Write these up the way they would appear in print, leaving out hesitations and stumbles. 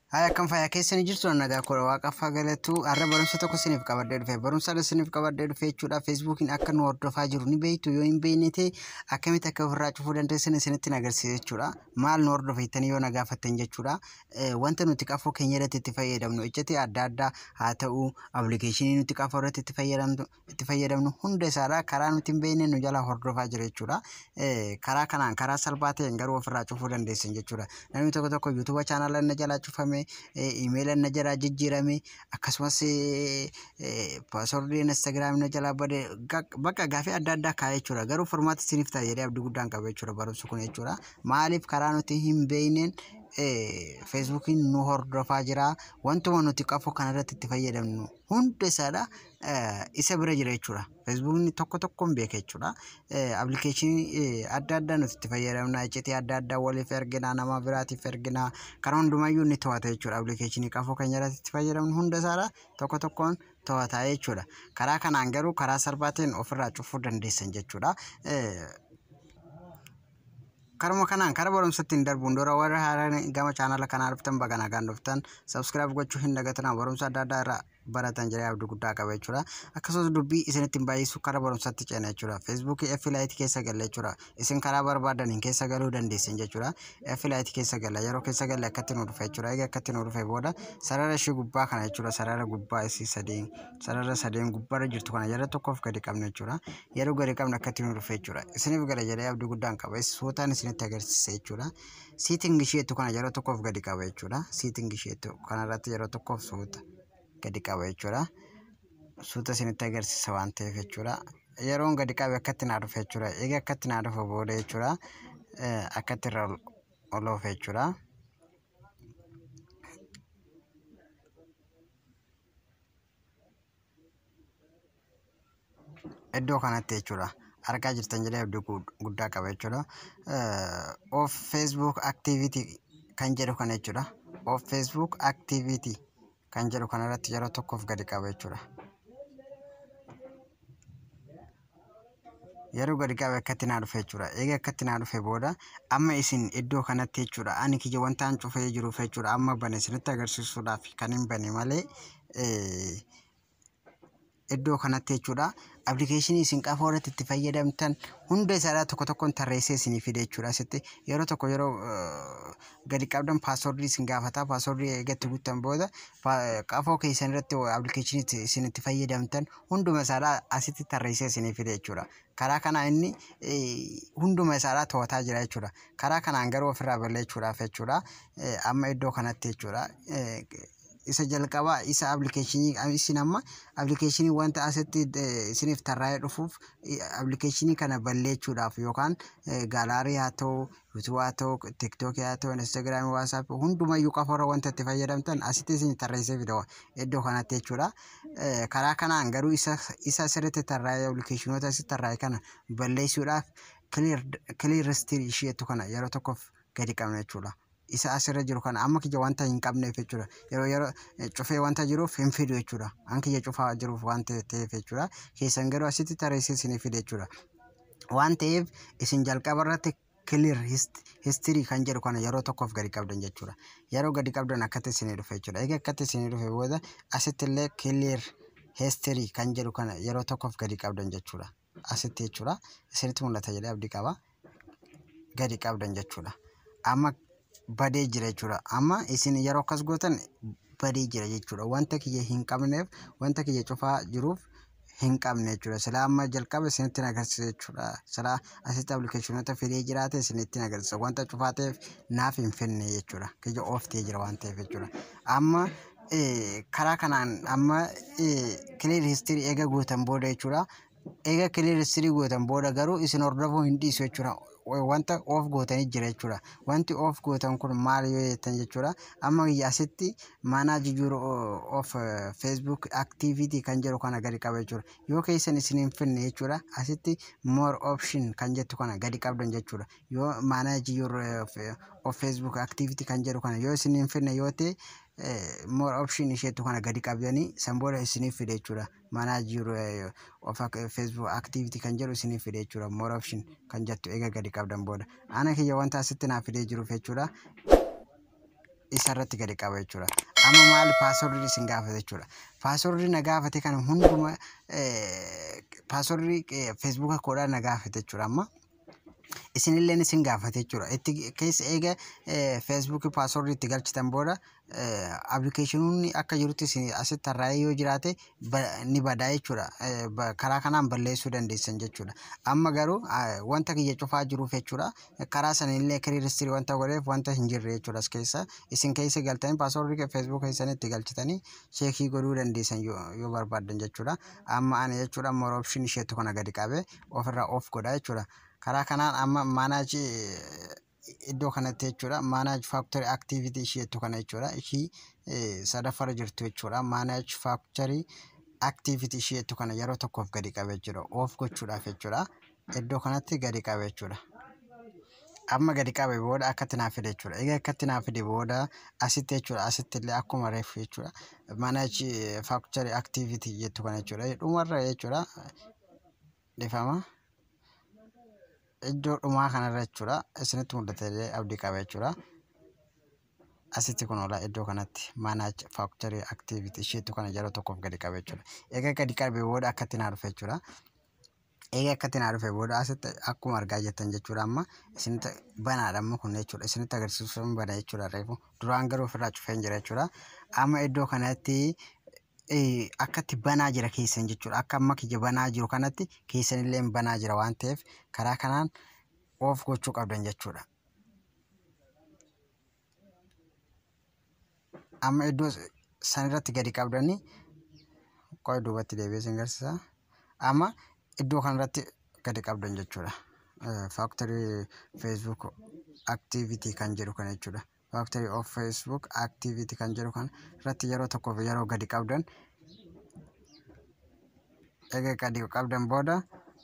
Haaya, akkam fayyaa keessanii jirtu? Nagaa koo waaqaffaa galatu. Har'a barumsa tokko isiniif qabadhee dhufe. Barumsa isiniif qabadhee dhufe jechuudha. Feesbuukiin akka nu hordofaa jiru ni beektu. Yoo hin beekne ta'e, akkamitti akka ofirraa cufuu dandeessan isinitti agarsiisa jechuudha. Maal nu hordofa jettanii yoo na gaafattan jechuudha. Wanta nuti qafoo keenya irratti itti fayyadamnu, iccitii adda addaa haa ta'u, appilikeeshinii nuti qafoo irratti itti fayyadamnu hunda isaadha karaa nuti hin beekne nu jala hordofaa jira jechuudha. Karaa kanaan karaa salphaa ta'een garuu ofirraa cufuu dandeessan jechuudha. Namni tokko tokko YouTube chaanaala inni jalaa cufame, iimeela inni jalaa jijjiirame, akkasumas paaswordii Instagiraamii na jalaa bade, bakka gaafii adda addaa kaa'ee jechuudha. Garuu furmaata isiniif ta'a jedhee abdii guddaan qaba jechuudha barumsi kun jechuudha. Maaliif karaa nuti hin beekneen Feesbuukiin nu hordofaa jira? Wantuma nuti qafoo kanarratti itti fayyadamnu hunda isaadha isa bira jira jechuudha. Feesbuukni tokko tokkoon beeka jechuudha. Appilikeeshinii adda addaa nuti itti fayyadamna, iccitii adda addaa waliif ergina, nama biraatiif ergina, kana hundumayyuu ni to'ata jechuudha. Appilikeeshinii qafoo keenya irratti itti fayyadamnu hunda isaadha tokko tokkoon to'ata jechuudha. Karaa kanaan garuu karaa salphaa ta'een ofirraa cufuu dandeessan jechuudha. Karuma kanaan kara barumsatti hin darbuun dura, warra haaraan gama chaanala kanaa dhuftan, baga nagaan dhuftan. Subscribe gochuu hin dagatinaa. Barumsa adda addaa irraa baratan jedhee abdii guddaa qaba jechuudha. Akkasumas dubbii isinitti hin baay'isu, kara barumsatti ceena jechuudha. Feesbuukii F Lite keessa galle jechuudha. Isin karaa barbaadaniin keessa galuu dandeessan jechuudha. F Lite keessa galla. Yeroo keessa galle akkatti nu dhufe jechuudha. Egaa akkatti nu dhufe booda sarara ishee gubbaa kana jechuudha. Sarara gubbaa isii sadeen, sarara sadeen gubbaarra jirtu kana yeroo tokkoof gadi qabna jechuudha. Yeroo gadi qabne akkatti nu dhufe jechuudha. Isiniif gala jedhee abdii guddaan qaba. Suutaan isinitti agarsiisa jechuudha. Setting isheetu kana yeroo tokkoof gadi qaba jechuudha. Setting isheetu kanarratti yeroo tokkoof suuta gadi qaba jechuudha. Suuta isinitti agarsiisa waan ta'eef jechuudha. Yeroon gadi qabe akkatti naa dhufe jechuudha. Egaa akkatti naa dhufe booda jechuudha. Akkatti irra ol oofe jechuudha. Iddoo kanatti jechuudha. Argaa jirtan jedhee abdii guddaa qaba jechuudha. Off Facebook activity kan jedhu kana jechuudha. Off Facebook activity kan jedhu kanarratti yeroo tokkoof gadi qaba jechuudha. Yeroo gadi qabe akkatti naa dhufe jechuudha. Egaa akkatti naa dhufe booda amma isin iddoo kanatti jechuudha. Ani kiyya wantaan cufee jiruuf jechuudha. Amma bane isinitti agarsiisuudhaaf kan hin bane malee, iddoo kanatti jechuudha. Appilikeeshinii isin qafoo irratti itti fayyadamtan hunda isaadhaa tokko tokkoon tarreessee isinii fide jechuudha. Asitti yeroo tokko yeroo gadi qabdan paaswordii isin gaafata. Paaswordii eegatti guuttan booda qafoo keessan irratti appilikeeshinii isin itti fayyadamtan hunduma isaadhaa asitti tarreessee isinii fide jechuudha. Karaa kanaan inni hunduma isaadhaa to'ataa jira jechuudha. Karaa kanaan garuu ofirraa balleessuudhaaf jechuudha. Amma iddoo kanatti jechuudha. Isa jalqabaa isa appilikeeshinii isin amma appilikeeshinii wanta asitti isiniif tarraa'ee dhufuuf, appilikeeshinii kana balleessuudhaaf yookaan gallery haa ta'u, YouTube haa ta'u, TikTokii haa ta'u, Instagiraamii, WhatsAppii, hundumayyuu qofarra wanta itti fayyadamtan asitti isin tarreessee fida iddoo kanatti jechuudha. Karaa kanaan garuu isa asirratti tarraa'ee, appilikeeshinoota asitti tarraa'e kana balleessuudhaaf clear history isheetu kana yeroo tokkoof gadi qabna jechuudha. Isa asirra jiru kana amma kiyya wanta hin qabneef jechuudha. Yeroo cufee wanta jiruuf hin fidu jechuudha. An kiyya cufaa jiruuf waan ta'eef jechuudha. Keessan garuu asitti tarreessee isinii fide jechuudha. Waan ta'eef isin jalqaba irratti clear history kan jedhu kana yeroo tokkoof gadi qabdan jechuudha. Yeroo gadi qabdan akkatti isinii dhufe jechuudha. Egaa akkatti isinii dhufe booda asitti illee clear history kan jedhu kana yeroo tokkoof gadi qabdan jechuudha. Asitti jechuudha. Isinitti mul'ata jedhee abdii qaba. Gadi qabdan jechuudha. Amma badee jira jechuudha. Amma isin yeroo akkas gootan badee jira jechuudha. Wanta kiyya hin qabneef, wanta kiyya cufaa jiruuf hin qabne jechuudha. Silaa amma jalqaba isinitti agarsiisa jechuudha. Silaa asitti appilikeeshinoota fidee jiraate isinitti agarsiisa. Wanta cufaa ta'eef naaf hin finne jechuudha. Kiyya off ta'ee jira waan ta'eef jechuudha. Amma karaa kanaan amma clear history eega gootan booda jechuudha. Eega clear history gootan booda garuu isin hordofuu hin dhiisu jechuudha. Wanta off gootanii jira jechuudha. Wanti off gootan kun maal yoo jettan jechuudha. Amma asitti manage your off Facebook activity kan jedhu kana gadi qaba jechuudha. Yoo keessan isin hin finne jechuudha. Asitti more option kan jettu kana gadi qabdan jechuudha. Yoo manage your off Facebook activity kan jedhu kana yoo isin hin finne yoo ta'e, more option isheetu kana gadi qabdanii san booda isiniif fide jechuudha. Manage your off Facebook activity kan jedhu isiniif fide jechuudha. More option kan jettu eega gadi qabdan booda. Ana kiyya wanta asitti naaf fidee jiruuf jechuudha. Isarratti gadi qaba jechuudha. Amma maal passwordii isin gaafate jechuudha. Passwordii na gaafate kana hunduma, passwordii Facebooka koodhaa na gaafate jechuudha amma. Isinilleen isin gaafate jechuudha. Itti keessa eega Facebookii passwordii itti galchitan booda, applicationoonni akka jirutti isin asitti tarraa'ee yoo jiraate ni badaa jechuudha. Karaa kanaan balleessuu dandeessan jechuudha. Amma garuu wanta kiyya cufaa jiruuf jechuudha. Karaa sanillee clear history wanta godheef wanta hin jirre jechuudha as keessa. Isin keessa galtanii passwordii Facebook keessanii itti galchitanii check godhuu dandeessan yoo barbaaddan jechuudha. Amma ani jechuudha more option isheetu kana gadi qabee ofirraa off godha jechuudha. Karaa kanaan amma manage iddoo kanatti jechuudha, manage factory activity isheetu kana jechuudha, ishii sadaffaarra jirtu jechuudha. Manage factory activity isheetu kana yeroo tokkoof gadi qabe jechuudha, off gochuudhaaf jechuudha. Iddoo kanatti gadi qabe jechuudha. Amma gadi qabe booda akkatti naaf fide jechuudha. Egaa akkatti naaf fide booda asitti jechuudha, asitti illee akkuma reefu jechuudha, manage factory activity jettu kana jechuudha, dhumarra jechuudha, dhifama. Iddoo dhumaa kanarra jechuudha, isinitti mul'ata abdii qaba jechuudha. Asitti kun oola iddoo kanatti manage factory activity isheetu kana yeroo tokkoof gadi qabe jechuudha. Egaa gadi qabe booda akkatti naa dhufe jechuudha. Egaa akkatti naa dhufe booda asitti akkuma argaa jirtan jechuudha, amma isinitti banaadha amma kun jechuudha. Isinitti agarsiisuun bana jechuudha reefu. Duraan garuu ofirraa cufee hin jira jechuudha. Amma iddoo kanatti akkatti banaa jira keessan jechuudha. Akka amma kiyya banaa jiru kanatti keessanillee banaa jira waan ta'eef, karaa kanaan off gochuu qabdan jechuudha. Amma iddoo sanirratti gadi qabdanii, qo'ee duubatti deebi'ee isin agarsiisa. Amma iddoo kanarratti gadi qabdan jechuudha. Factory Facebook activity kan jedhu kana jechuudha. Factory of Facebook activity kan jedhu kana irratti yeroo tokkoof yeroo gadi qabdan, egaa gadi qabdan booda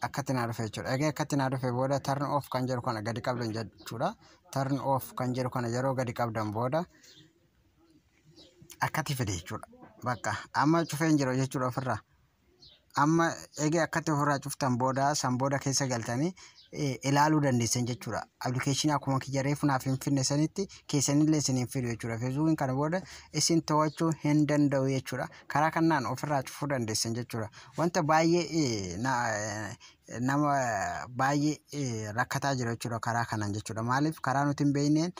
akkatti naa dhufe jechuudha. Egaa akkatti naa dhufe booda turn off kan jedhu kana gadi qabdan jechuudha. Turn off kan jedhu kana yeroo gadi qabdan booda akkatti fide jechuudha. Bakka amma cufee hin jiru jechuudha ofirraa. Amma egaa akkatti ofirraa cuftan booda, san booda keessa galtanii ilaaluu dandeessan jechuudha. Applicationii akkuma kiyya reefu naaf hin finne sanitti keessanillee isin hin fidu jechuudha. Facebookiin kana booda isin to'achuu hin danda'u jechuudha. Karaa kanaan ofirraa cufuu dandeessan jechuudha. Wanta baay'ee nama baay'ee rakkataa jira jechuudha karaa kanaan jechuudha. Maaliif karaa nuti hin beekneen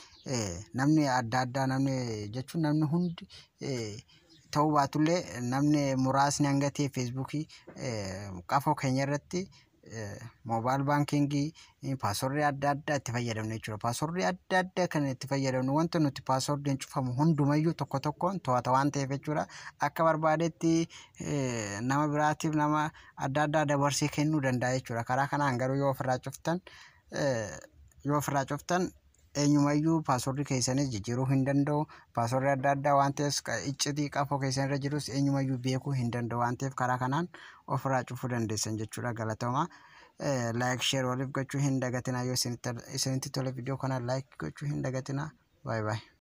namni adda addaa, namni jechuun namni hundi ta'uu baatullee, namni muraasni hanga ta'e Facebookii qafoo keenya irratti mobile bankingii, passwordii adda addaa itti fayyadamnu jechuudha. Passwordii adda addaa kan itti fayyadamnu, wanta nuti passwordiin cufamu hundumayyuu tokko tokkoon to'ata waan ta'eef jechuudha. Akka barbaadetti nama biraatiif, nama adda addaa dabarsee kennuu danda'a jechuudha. Karaa kanaan garuu yoo ofirraa cuftan eenyumayyuu passwordii keessanis jijjiiruu hin danda'u. Passwordii adda addaa waan ta'eef, iccitii qafoo keessan irra jirus eenyumayyuu beekuu hin danda'u waan ta'eef, karaa kanaan ofirraa cufuu dandeessan jechuudha. Galatooma. Like, share waliif gochuu hin dagatinaa. Yoo isinitti tole viidiyoo kana like gochuu hin dagatinaa. Baay'ee baay'ee.